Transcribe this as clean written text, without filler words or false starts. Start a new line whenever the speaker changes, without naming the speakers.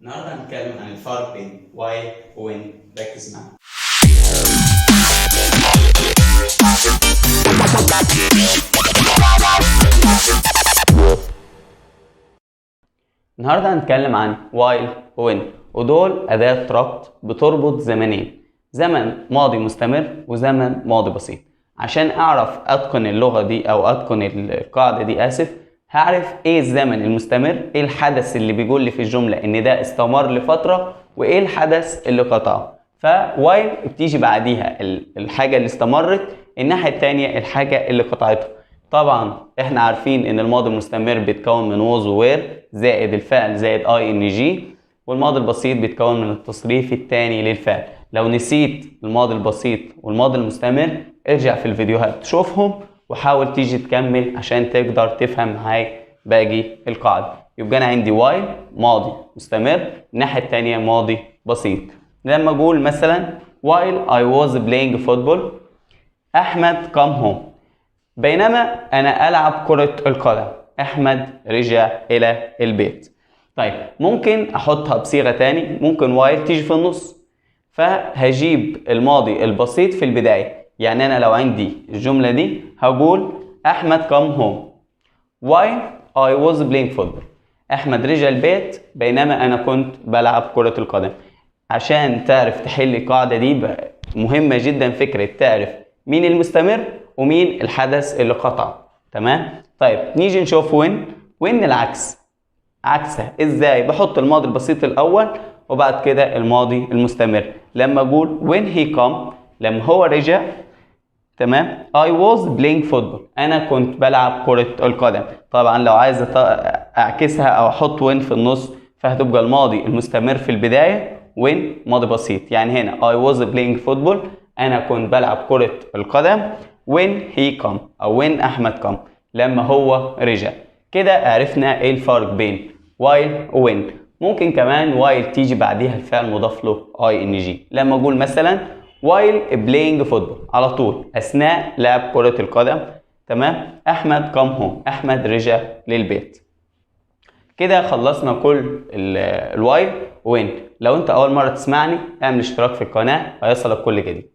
النهارده هنتكلم عن الفرق بين while و when. ركز معايا. النهارده هنتكلم عن while و when، ودول أداة ربط بتربط زمنين، زمن ماضي مستمر وزمن ماضي بسيط. عشان أعرف أتقن اللغة دي أو أتقن القاعدة دي، آسف، هعرف إيه الزمن المستمر، إيه الحدث اللي بيقول لي في الجملة إن ده استمر لفترة، وإيه الحدث اللي قطعه. ف while بتيجي بعديها الحاجة اللي استمرت، الناحية التانية الحاجة اللي قطعتها. طبعا احنا عارفين ان الماضي المستمر بيتكون من was و were زائد الفعل زائد ing، والماضي البسيط بيتكون من التصريف الثاني للفعل. لو نسيت الماضي البسيط والماضي المستمر ارجع في الفيديوهات تشوفهم وحاول تيجي تكمل عشان تقدر تفهم معايا باقي القاعدة. يبقى انا عندي while ماضي مستمر، الناحية التانية ماضي بسيط. لما اقول مثلا while I was playing football احمد come home، بينما انا العب كرة القدم احمد رجع الى البيت. طيب ممكن احطها بصيغة تاني، ممكن while تيجي في النص، فهجيب الماضي البسيط في البداية. يعني انا لو عندي الجملة دي هقول احمد come home while I was playing football، احمد رجع البيت بينما انا كنت بلعب كرة القدم. عشان تعرف تحل القاعدة دي مهمة جدا فكرة تعرف مين المستمر ومين الحدث اللي قطع. تمام؟ طيب نيجي نشوف when. when العكس، عكسها ازاي؟ بحط الماضي البسيط الاول وبعد كده الماضي المستمر. لما اقول when he come، لما هو رجع، تمام، I was playing football، انا كنت بلعب كرة القدم. طبعا لو عايز اعكسها او احط when في النص فهتبقى الماضي المستمر في البداية when ماضي بسيط. يعني هنا I was playing football، انا كنت بلعب كرة القدم when he come او when احمد come، لما هو رجع. كده عرفنا ايه الفرق بين while و when. ممكن كمان while تيجي بعديها الفعل مضاف له ing. لما اقول مثلا while playing football، على طول اثناء لعب كرة القدم، تمام، احمد come home، احمد رجع للبيت. كده خلصنا كل ال while when. لو انت اول مرة تسمعني اعمل اشتراك في القناة ويصلك كل جديد.